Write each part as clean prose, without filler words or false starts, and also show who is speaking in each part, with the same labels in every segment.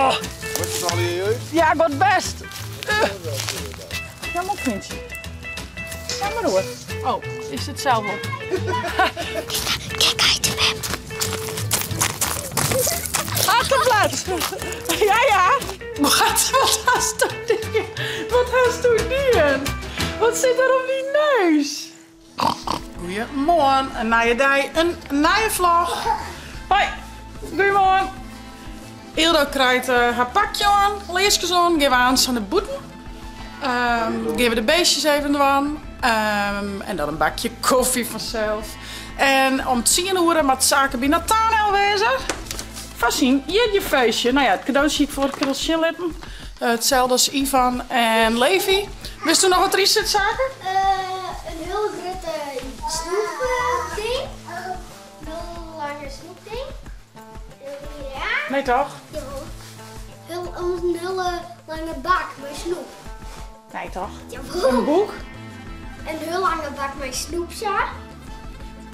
Speaker 1: Oh.
Speaker 2: Wat is al je jeugd?
Speaker 1: Ja, wat best. Ja, maar kindje. Ga maar door. Oh, is het zelf op?
Speaker 3: Kijk uit, mem.
Speaker 1: Achterplaats. Ja, ja. Wat, wat hast du die? Wat hast du die? Wat zit er op die neus? Goedemorgen, een nije dei, een nije vlog. Hoi, goedemorgen. Ildo krijgt haar pakje aan, leerskes aan, gaan we aan de boeten. Geven we de beestjes even aan. En dan een bakje koffie vanzelf. En om 10 uur moet zaken bij Nathanael wezen. Van zien, je feestje. Nou ja, het cadeautje ik voor het keer lippen. Hetzelfde als Ivan en Levi. Wist u nog wat er is zit, zaken?
Speaker 3: Een heel grote snoepding. Een heel lange snoepding. Ja.
Speaker 1: Nee toch?
Speaker 3: Jawel. Een hele lange bak met snoep.
Speaker 1: Nee toch?
Speaker 3: Jawel.
Speaker 1: Een boek?
Speaker 3: Een heel lange bak met snoep, zo.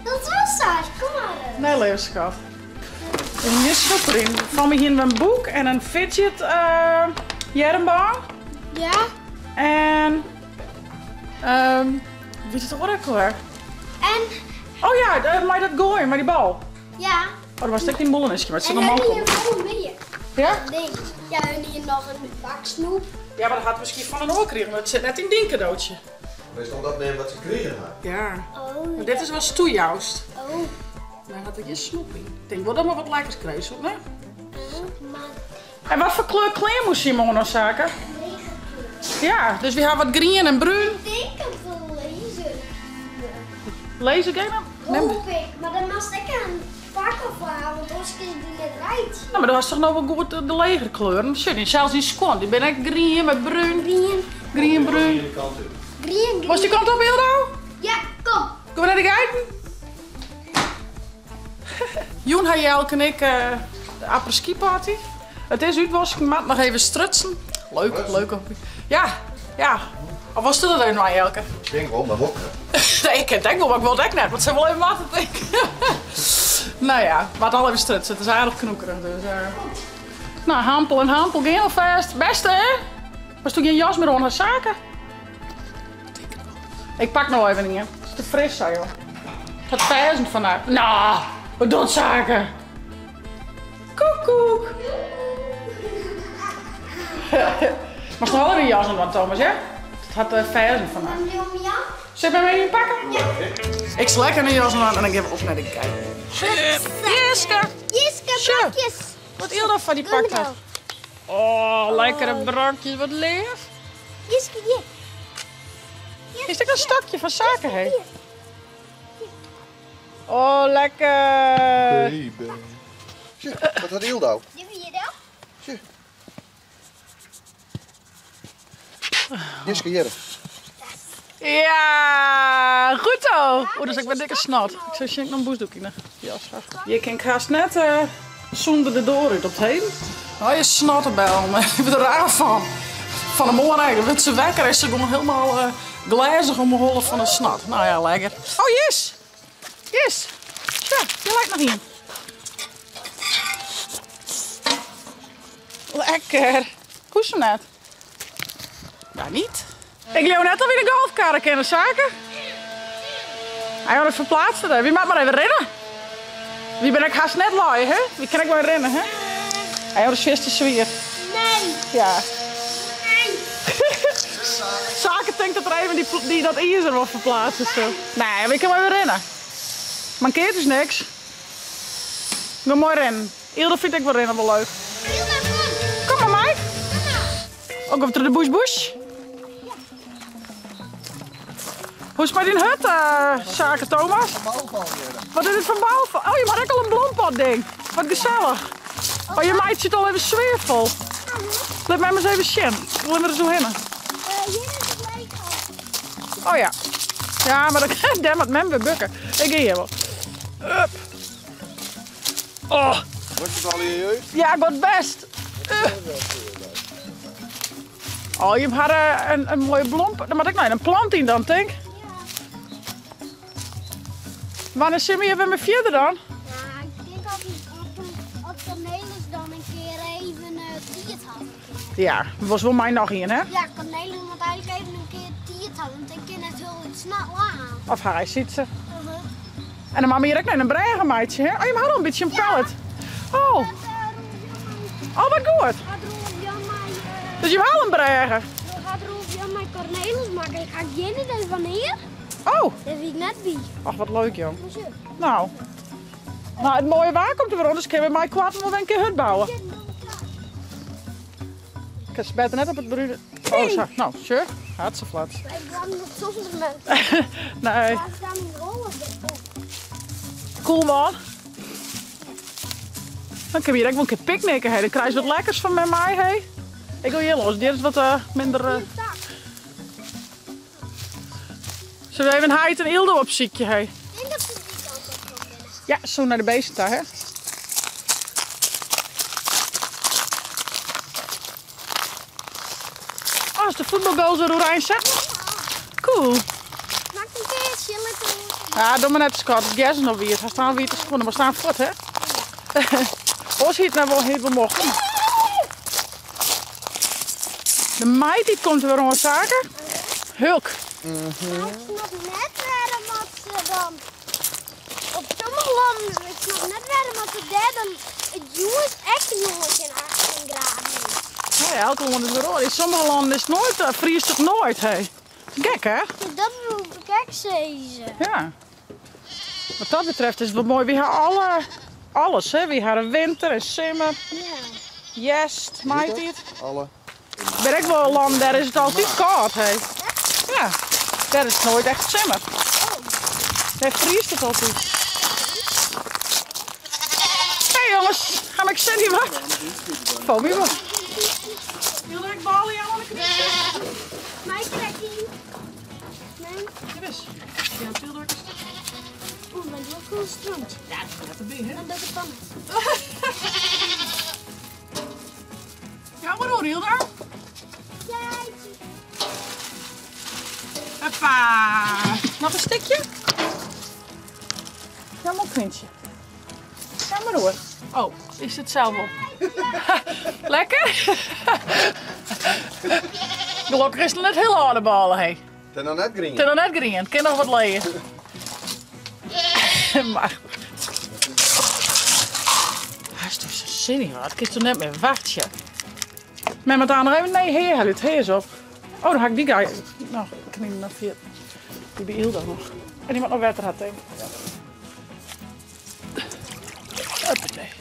Speaker 3: Dat was zo, kom maar.
Speaker 1: Nee, lieve schat. En hier snoep erin. Van me hier een boek en een fidget jermbaan.
Speaker 3: Ja.
Speaker 1: En wie is het orakel?
Speaker 3: En?
Speaker 1: Oh ja, maar dat gooien, maar die bal.
Speaker 3: Ja.
Speaker 1: Oh, dat was echt die bollenestje, maar het zit
Speaker 3: en
Speaker 1: nog
Speaker 3: hier
Speaker 1: op.
Speaker 3: veel meer.
Speaker 1: Ja?
Speaker 3: Nee. Ja, en hier nog een bak snoep.
Speaker 1: Ja, maar dat had misschien van een oor gekregen, want het zit net in die cadeautje.
Speaker 2: Meestal dat nemen wat ze kregen hebben.
Speaker 1: Ja.
Speaker 3: Oh.
Speaker 1: Maar dit is wel stoejuist.
Speaker 3: Oh.
Speaker 1: Daar had ik je snoep in. Ik denk wel dat maar wat lekkers kreeg, hè?
Speaker 3: Maar...
Speaker 1: En wat voor kleur kleren moest je morgen zaken? Ja, dus we hebben wat groen en bruin.
Speaker 3: Ik denk dat we laser.
Speaker 1: Laser game?
Speaker 3: Hoop ik, maar dan moest ik een pakken voor haar, want anders kun je die net rijden.
Speaker 1: Nou, maar dat was toch nog wel goed de legerkleuren? Sorry, zelfs die schoen, die ben ik groen met bruin.
Speaker 3: Groen.
Speaker 1: Groen, bruin.
Speaker 2: Die kant op.
Speaker 3: Groen, groen.
Speaker 1: Was die kant op, Hildo?
Speaker 3: Ja, kom.
Speaker 1: Kom we naar de geiten? Joen, had Jelke en ik de après-ski party. Het is uitwas, ik moet nog even strutsen. Leuk, leuk. Ja, ja. Of was dat even maar, Jelke?
Speaker 2: Ik denk wel, maar wat?
Speaker 1: Nee, ik denk wel, maar ik wil het echt net, want ze hebben wel even wat te denken. Nou ja, wat al even strutsen, het is aardig knoekerig. Dus, Nou, hampel en hampel gaan alvast. Beste, hè? Was toen geen jas meer aan haar zaken? Ik pak nog even niet. Het is te fris, zo, joh. Het gaat vijzen vandaag. Nou, wat doet zaken? Koekoek. Maar nog wel een jas aan, Thomas, hè? Het had vijzen vandaag. Zit bij mij in pakken?
Speaker 3: Ja.
Speaker 1: Ik sla lekker een jas aan en dan geef ik op naar de kijk. Jiske!
Speaker 3: Jiske, brakjes!
Speaker 1: Wat Ilda van die pakt had. Oh, lekkere brakjes, wat lief.
Speaker 3: Jiske, hier.
Speaker 1: Is dit een stokje van zaken, hè? Oh, lekker.
Speaker 2: Baby. Wat had Ilda?
Speaker 3: Hier
Speaker 2: Jiske, hier.
Speaker 1: Ja, goed zo. Oh, dus ik ben dikke snot. Ik zou zien nog een boesdoekje in de jas. Je kan haast net zonder de door uit op het heen. Oh, je snottenbel, maar ik ben er raar van. Van de morgen eigenlijk. Wordt ze wekker en ze gewoon helemaal glazig om de hollen van een snot. Nou ja, lekker. Oh, yes! Yes! Ja, je lijkt nog in. Lekker. Hoe is het net? Ja, niet. Ik leeuw net alweer de golfkarren kennen, zaken. Hij had het verplaatst. Hè. Wie mag maar even rennen? Wie ben ik haast net lui, hè? Wie kan ik maar rennen, hè? Hij had de zwiste zwier.
Speaker 3: Nee.
Speaker 1: Ja.
Speaker 3: Nee.
Speaker 1: Zaken denkt dat er even die dat ijzer wordt verplaatst of zo. Nee, wie kan maar weer rennen. Mankeert dus niks. Ik wil mooi rennen. Ilda vind ik wel rennen wel leuk.
Speaker 3: Ilda, kom.
Speaker 1: Kom maar, Mike. Ook op de bush bush. Hoe is het met die hut, zaken Thomas? Wat is dit voor bouwval? Oh, je maakt ook al een blompot ding. Wat gezellig. Oh, je meid zit al even sfeervol. Laat mij maar eens even zien. Ik wil er zo heen.
Speaker 3: Hier is het lijkt al.
Speaker 1: Oh ja. Ja, maar dan daar moet men weer bukken. Ik ga hier wel. Up. Oh.
Speaker 2: Wordt het al in je jeugd?
Speaker 1: Ja, ik word best. Oh, je hebt haar een mooie blomp. Dan moet ik nou een plant in dan, denk ik.
Speaker 3: Ja.
Speaker 1: Wanneer zitten we weer met verder dan?
Speaker 3: Ja, ik denk dat ik op de hele Cornelis dan in kear even tiid hawwe kin.
Speaker 1: Ja, wolst wol mei noch ien, hè?
Speaker 3: Ja, Cornelis moat eigentlik even in kear tiid hawwe, want ik kin net hiel snel aan.
Speaker 1: Of hy, Sytse. En dan moatte we hjir ek noch in brêge meitsje, hè? Oh, jim ha al in bytsje in pallet. Oh. Oh, wat goed. Dus jim ha al in brêge?
Speaker 3: Hat Roelf Jan mei Cornelis makke. Ik ha gjin idee wannear.
Speaker 1: Oh.
Speaker 3: Dêr wie ik net by.
Speaker 1: Och, wat leuk, jong. Nou. Nou, it moaie waar komt der wer oan, dus kinne we meikoarten wol wer in kear hurd bouwe. Kinst better net op it brune. Oh, sa. Nou, sjoch. Hartstikke
Speaker 3: Ik kwam nog zonder met.
Speaker 1: Nee. Cool man. Dan kunnen we hier ook wel een keer picknicken. Hè. Dan krijg je wat lekkers van met mij. Hè. Ik wil hier los. Dit is wat minder. Zullen we even een heit en Ildo opziekje? Hè?
Speaker 3: Ik denk dat ze die kant op komen.
Speaker 1: Ja, zo naar de beesten daar, hè? Oh, is de voetbalgoal zo oranje zetten? Cool.
Speaker 3: Maak een keertje, lekker.
Speaker 1: Ja, doe maar net Scott. Het gas is nog weer. Hij staat weer te schoenen, maar staan voort, hè? Os hiet nou wel heel veel mochten. De meid die komt er weer aan zaken. Hulk.
Speaker 3: Maar ik snap net waarom dat ze dan op sommige landen, ik snap net waarom dat ze daar dan het jongens, echte jongens in 18 graden.
Speaker 1: Ja, elke land is weer oor. In sommige landen is het nooit, vriest het nooit, hè. Gek, hè?
Speaker 3: Dat bedoel ik ook zeggen.
Speaker 1: Ja. Wat dat betreft is het wel mooi. We hebben alles, hè. We hebben winter en simmer.
Speaker 3: Ja.
Speaker 1: Jest, maitiid.
Speaker 2: Alle.
Speaker 1: Ben ik wel land, daar is het altijd koud, hè. Ja, daar is het nooit echt simmer. Daar vriest het altijd. Hé hey jongens, ga ik zin hier wat? Val me wat. Wil ik ballen aan de knie?
Speaker 3: Mij krijgt die. Nee.
Speaker 1: Hier is. Ja, natuurlijk.
Speaker 3: Oeh, maar die ook wel stroomt.
Speaker 1: Ja, dat is erbij, hè?
Speaker 3: En dat is dan.
Speaker 1: Ja, maar hoor, Hilda. Hoppa. Nog een stukje? Ja, maar kindje. Ga maar hoor. Oh, is het zelf op. Lekker? Gelukkig is het net heel harde ballen, hé.
Speaker 2: Het is nog net green.
Speaker 1: Het is nog net green. Het kan nog wat leien. Maar goed. Hij is toch zo zinnig, wat? Ik kan toch net meer wachten. Maar met aan nog even. Nee, heer, hij heer is op. Oh, dan ga ik die guy. Nou, ik kan niet nog via. Die bij Ilda nog. En die moet nog water had, denk ik. Huppatee.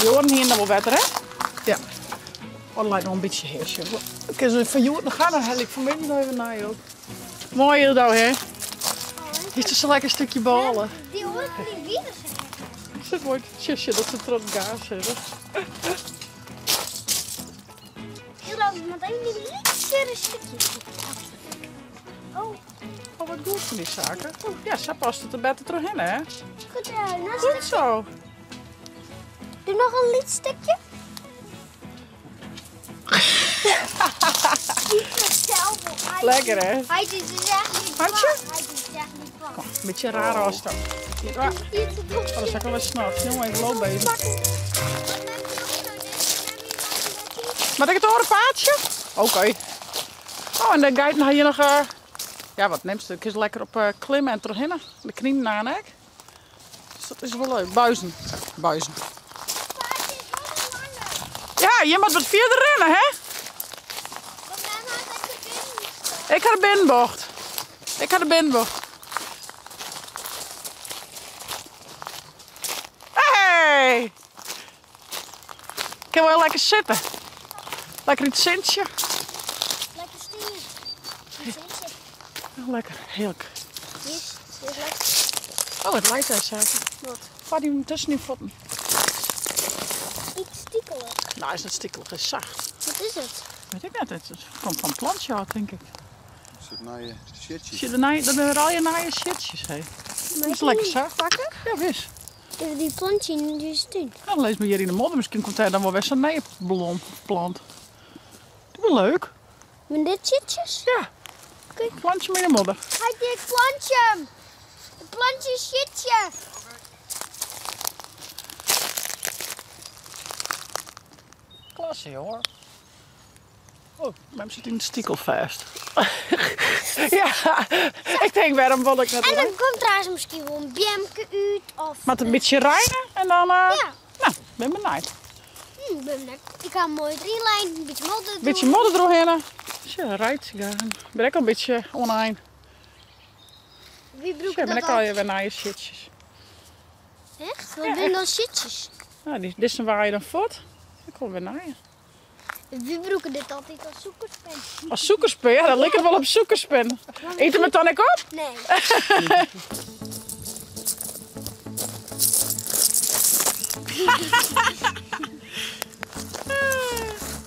Speaker 1: Joren hier nog wel water, hè? Ja. Oh, dat lijkt nog een beetje heersje. Ik kan ze van Joren nog gaan, dan haal ik vanmiddag nog even naar, joh. Mooi, Ildo, hè? Hier is zo lekker een stukje ballen.
Speaker 3: Die hoort niet weer.
Speaker 1: Is het mooi tjusje dat ze trots gaas hebben.
Speaker 3: Ildo, want even die lietsere stukjes. Oh.
Speaker 1: Oh, wat goed van die zaken. Ja, zo past het er beter terug in, hè?
Speaker 3: Goed, nou
Speaker 1: Goed zo.
Speaker 3: Doe nog een liet stukje.
Speaker 1: Lekker, hè?
Speaker 3: Hij is dus echt niet
Speaker 1: Handje?
Speaker 3: Hij is echt niet bang.
Speaker 1: Een beetje raar als dat. Ja. Oh, dat is ook wel wat snot. Jongen, ik loop even. Mag ik het orenpaadje? Oké. Oh, en dan ga je hier nog... ja, wat neemt ze? Ik is lekker op klimmen en terug in. De knieën naar nek. Dus dat is wel leuk. Buizen. Buizen. Ja, je moet wat verder rennen, hè? Ik had de binnenbocht. Ik had de binnenbocht. Hey! Ik kan wel lekker zitten. Lekker in het zintje.
Speaker 3: Lekker sturen.
Speaker 1: Lekker, heerlijk.
Speaker 3: Yes, is lekker.
Speaker 1: Oh, het lijkt daar zaken.
Speaker 3: Wat?
Speaker 1: Waar die tussen die voeten.
Speaker 3: Iets stiekelig.
Speaker 1: Nou, is het stiekelig, is zacht.
Speaker 3: Wat is het?
Speaker 1: Weet ik net, het komt van het plantje af, denk ik.
Speaker 2: Zit naar je shitjes.
Speaker 1: Zit er naar je, dat zijn al je naar je shitjes, hè. Dat is lekker zacht.
Speaker 3: Pakken?
Speaker 1: Ja, wis.
Speaker 3: Even die plantje in de tuin.
Speaker 1: Nou, dan lees maar hier in de modder. Misschien komt hij dan wel weer zo'n nieuwe plant. Dat is wel leuk.
Speaker 3: Met dit shitjes?
Speaker 1: Ja.
Speaker 3: Kijk.
Speaker 1: Plantje met de modder.
Speaker 3: Hij dit plantje. Het plantje shitje.
Speaker 1: Klasse, jonge. Oh, mem sit yn it stikel fêst. ja, ik tink wêrom wol ik net.
Speaker 3: En dan komt trouwens miskien wol in beamke út of.
Speaker 1: Moat in bytsje reine en dan. Uh,
Speaker 3: ja.
Speaker 1: Nou, bin benijd.
Speaker 3: Hm, ben benijd. Ik ha moai rinlijn, in bytsje modder.
Speaker 1: Bytsje modder deroerhinne. Sjoch, reitsgaarn. Ben ek al in bytsje oan ein.
Speaker 3: Wie brûke
Speaker 1: Sjoch, ben
Speaker 3: dat
Speaker 1: ek al wer nije sjitsjes.
Speaker 3: Echt? Wat binne dan sjitsjes?
Speaker 1: Nou, dy, dizze waaie dan fuort. Ik kom wer nije.
Speaker 3: Wy brûke dit altyd as sûkerspin.
Speaker 1: As sûkerspin? Ja, dat liket wol op sûkerspin. Ite him it dan ek op?
Speaker 3: Nee.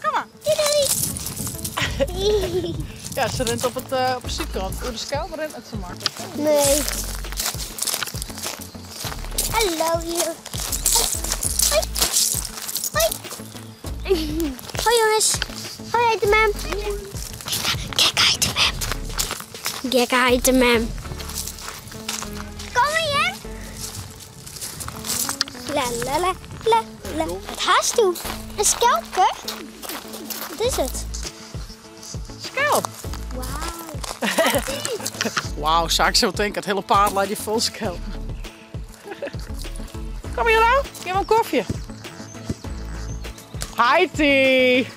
Speaker 1: Kom mar.
Speaker 3: Doei doei.
Speaker 1: Ja, se rint op, it, uh, op de sydkant. Oer de skelp rint net sa maklik.
Speaker 3: Nee. Hallo hier. Hoi. Hoi. Hoi jongens. Hoi heet mem. Kijk heet mem. Kijk heet mem. Kom maar hier. La la la la la. Wat haast toe? Een skelpke? Wat is het?
Speaker 1: Skelp.
Speaker 3: Wauw.
Speaker 1: Wauw, zou ik zo denken. Het hele paard laat je vol skelpen. Kom hier nou, geef me een koffie. Heidi.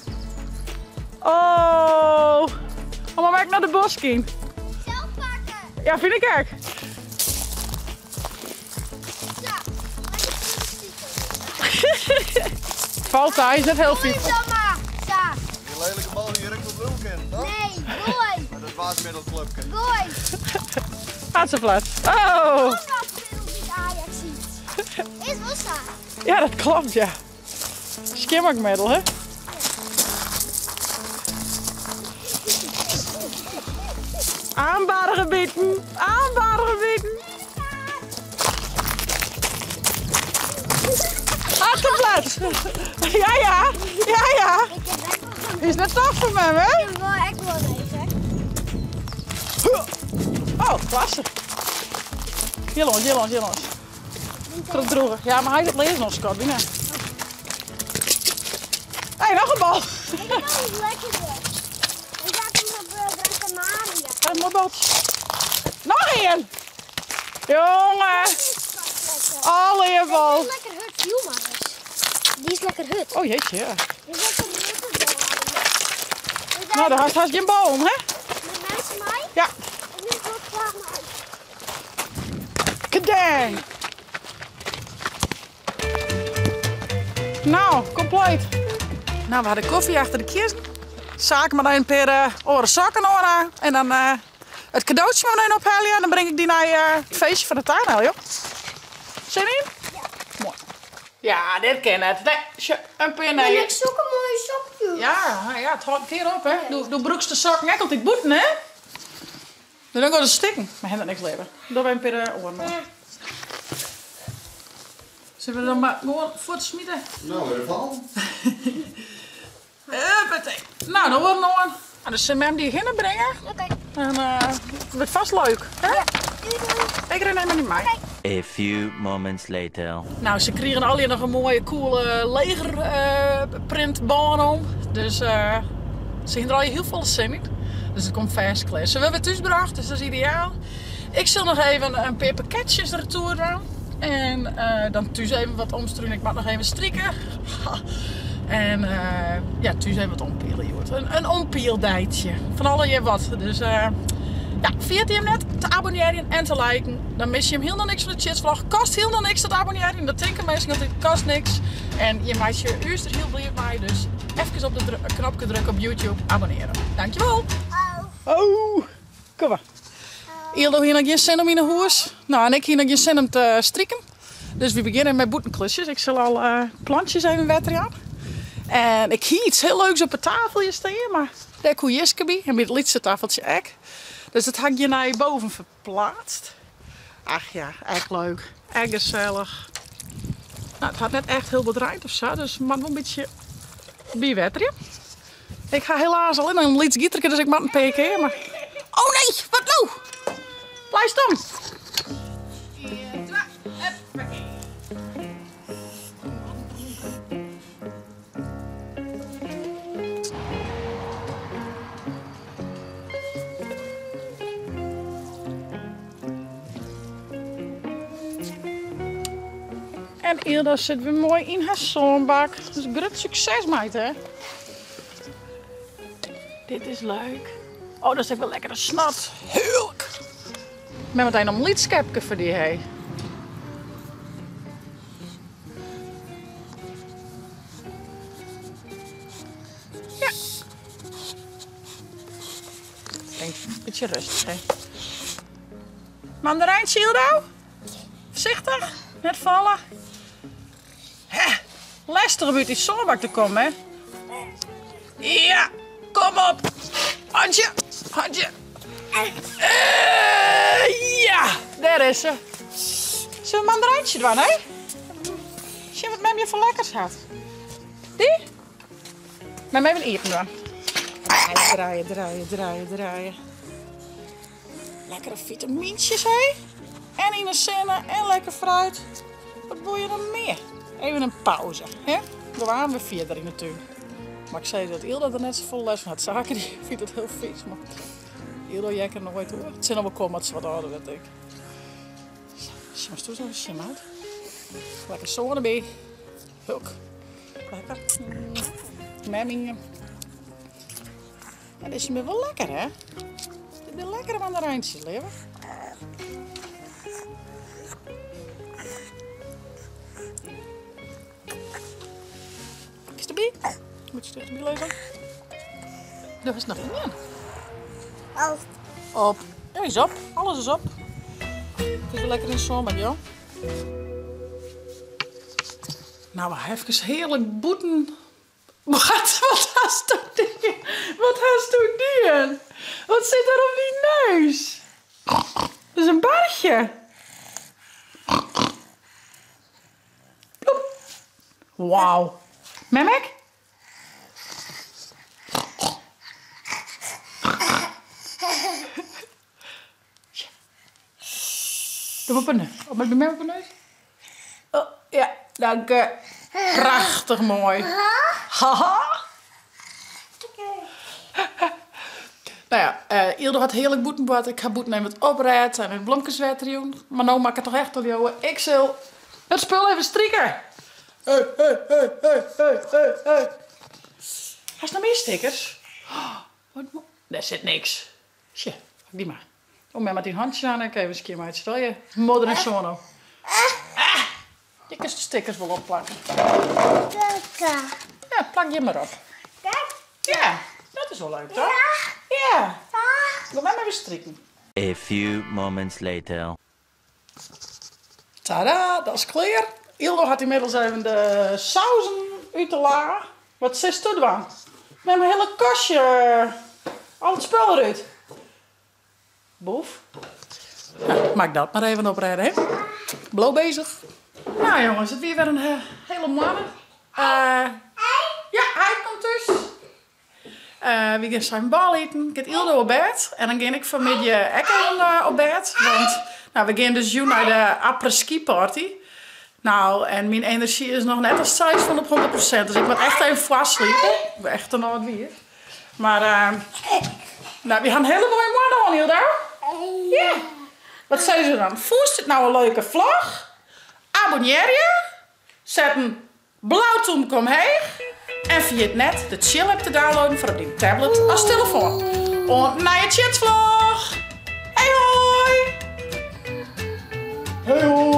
Speaker 1: Oh. Kom maar naar de bosking.
Speaker 3: Zelf pakken.
Speaker 1: Ja, vind ik ook.
Speaker 3: Zo.
Speaker 1: Valt hij, is net heel
Speaker 3: Gooi
Speaker 1: veel.
Speaker 3: hem dan maar. Zo.
Speaker 2: Die lelijke bal hier ik op kan, toch?
Speaker 3: Nee, gooi.
Speaker 2: Met het wasmiddelclubje.
Speaker 3: Gooi.
Speaker 1: Gaat ze plat. Oh.
Speaker 3: Ook als Ajax ziet. Is wel zo.
Speaker 1: Ja, dat klopt, ja. Skimmerkmiddel, hè? Aanbargebieten, aanbargebieten. Achterplaats. Ja, ja, ja, ja.
Speaker 3: Ik heb echt wel een
Speaker 1: Is net tof voor mij, hè?
Speaker 3: Ik wil echt wel deze.
Speaker 1: Oh, klasse. Hier langs, hier langs, hier langs. Voor het droegen. Ja, maar hij zit lezen nog, Scott. Binnen. Hé, hey, nog een bal.
Speaker 3: Ik heb wel iets lekkerder. Ik ga hem op Gran Canaria.
Speaker 1: Een mooi baltje. Nog één. Jongen. Alle je bal.
Speaker 3: Die is lekker hut, joe maar eens. Die is lekker hut.
Speaker 1: Oh jeetje, ja.
Speaker 3: Die is lekker hut.
Speaker 1: Nou, daar had haast geen bal om, hè?
Speaker 3: Met mensen mij?
Speaker 1: Ja.
Speaker 3: Ik ben wel klaar mee.
Speaker 1: Kadang. Nou, compleet. Nou, we hadden koffie achter de kist. Zaak maar een paar oren sokken aan. En dan het cadeautje maar even ophalen. En dan breng ik die naar het feestje van de tuin, joh. Zin in?
Speaker 3: Ja.
Speaker 1: Mooi. Ja, dit ken het. Nee, een paar
Speaker 3: En
Speaker 1: nee.
Speaker 3: ik zoek een mooie sokje.
Speaker 1: Ja, nou ja, het houdt een keer op, hè. Doe, doe broekste sokken echt altijd boeten, hè. Dan ook wel eens stikken. Maar hebben niks leven. Doe wij een paar oren.
Speaker 3: Ja.
Speaker 1: Zullen we dan maar gewoon voor het smieten?
Speaker 2: Nou, weer val.
Speaker 1: Huppatee. Nou, dan wordt nog een. Nou, dus zullen we hem die hinnen brengen.
Speaker 3: Oké.
Speaker 1: En het wordt vast leuk, hè?
Speaker 3: Ja. Doei doei.
Speaker 1: Ik ren helemaal niet mee.
Speaker 4: A few moments later.
Speaker 1: Nou, ze kregen al hier nog een mooie, coole legerprintbaan om. Dus ze hebben er al heel veel zin in. Dus het komt vast klaar. Ze hebben weer thuisgebracht, dus dat is ideaal. Ik zal nog even een paar pakketjes retour doen. En dan thuis even wat omstruinen. Ik mag nog even strikken. En ja, thuis even wat ompielen, joh. Een ompieldijtje. Van alle je wat. Dus ja, vergeet je hem net te abonneren en te liken. Dan mis je hem helemaal niks van de Tjitsvlog. Kost helemaal niks dat abonneren. Dat denken mensen altijd, kost niks. En je maakt je uur er heel blij mee. Dus even op de knopje drukken op YouTube. Abonneren. Dankjewel.
Speaker 3: Oh.
Speaker 1: Oh, kom maar. Ildo hier nog geen zin om in de hoes. Nou, en ik hier nog geen zin om te strikken. Dus we beginnen met boetenklusjes. Ik zal al plantjes even wetteren. En ik hier iets heel leuks op het tafeltje staan, maar daar kon Jiske bij. En bij het laatste tafeltje ook. Dus dat hak je naar boven verplaatst. Ach ja, echt leuk. Echt gezellig. Nou, het had net echt heel bedreigd of zo, dus het mag wel een beetje bij wetteren. Ik ga helaas al in een liets gieterke, dus ik maak een PK. Maar... Oh nee, wat nou? Blijf staan. En Ildo sit wer moai yn har sânbak. Dus grut sukses mei hè. Dit is leuk. Oh, dat is ek wol lekkere snot. Heerlijk. Mem hat ein om lyts skepke foar dy, hé. Ja. Denk, bytsje rêstich, hè. Mandarijntsje, Ildo? Foarsichtich, net falle. Hè, lestich om út dy sânbak te kommen, hè? Ja, kom op. Handje, handje. Uh, ja, dêr is se. Sille we mandarijntsje dwaan, hè? Sjen wat mem hjir foar lekkers hat. Dy? Mem even iepen dwaan. Draaie, draaie, draaie, draaie. Lekkere fitamyntsjes, hé? En yn 'e sinne en lekker fruit. Wat wol je noch mear? Even in pauze, hè? Gewoan wer fierder yn 'e tún. Mar ik sei dat Ildo der net safolle lêst fan hat. Sake dy fynt it hiel fys, mar Ildo hear ik der noait oer. It sil noch wol komme as se wat âlder wurdt, tink ik. Sa, moatst doe ris even sjen, maat. Lekker sân derby. Huk. Lekker. Mem yn. Ja, dizze binne wol lekker, hè? Dit binne lekkere mandarijntsjes, leave. Is derby? Moet je derby lizze? Der is noch ien. Op. Ja, is op. Alles is op. It is wol lekker yn de sânbak, joh. Nou, we ha efkes hearlik bûten Wat, wat hasto dien? Wat hasto dien? Wat sit der op dyn neus? Dat is in barchje. Ploep. Wauw. Mem ek? Doe op 'e neus. Op by mem op 'e neus. Oh, ja, dank je. Prachtich moai. Haha. Nou ja, uh, Ildo hat hearlik bûten boarte. Ik ha bûten even wat oprêd en even blomkes wetter jûn. Mar no moat ik it toch echt al leauwe. Ik sil it spul even strike. Hey, hey, hey, hey, hey, hey, hey. Hast noch mear stickers? Oh, wat moai. Dêr sit niks. Sje, pak dy mar. Oh, mem moat dyn hantsjes oan ek even skjinmeitsje, toch? Je modder en sân op. Ah, je kinst de stickers wol opplakke. Ja, plak dy mar op. Ja, dat is wol leuk, toch? Ja. Go mem even striken.
Speaker 4: A few moments later.
Speaker 1: Tada, dat is klear. Ildo hat ynmiddels even de sauzen út de la. Wat silsto dwaan? Mem hiele kastje, al it spul derút. Boef. Nou, moat ik dat mar even oprêde, hè? Bliuw bezich. Nou jonges, it wie wer in hiele moanne. Ja, heit komt thús. Wy gean sa even bôle iten. Giet Ildo op bêd en dan gean ik fanmiddei ek even op bêd. Want nou, we gean dus jûn nei de après-ski party. Nou, en myn enerzjy is noch net as seis fan op 100%. Dus ik moat echt even foarsliepe. Ik ben echt in âld wiif. Mar, nou, wy ha in hiele moaie moanne hân, Ildo. Ja. Wat sizze we dan? Fûnst it nou in leuke vlog? Abonnearje. Set in Blau tûmke omheech en ferjit net de Tsjil-app te downloaden foar op dyn tablet as telefoan. Oant nije Tsjitsvlog! Hey hoi! Hey hoi!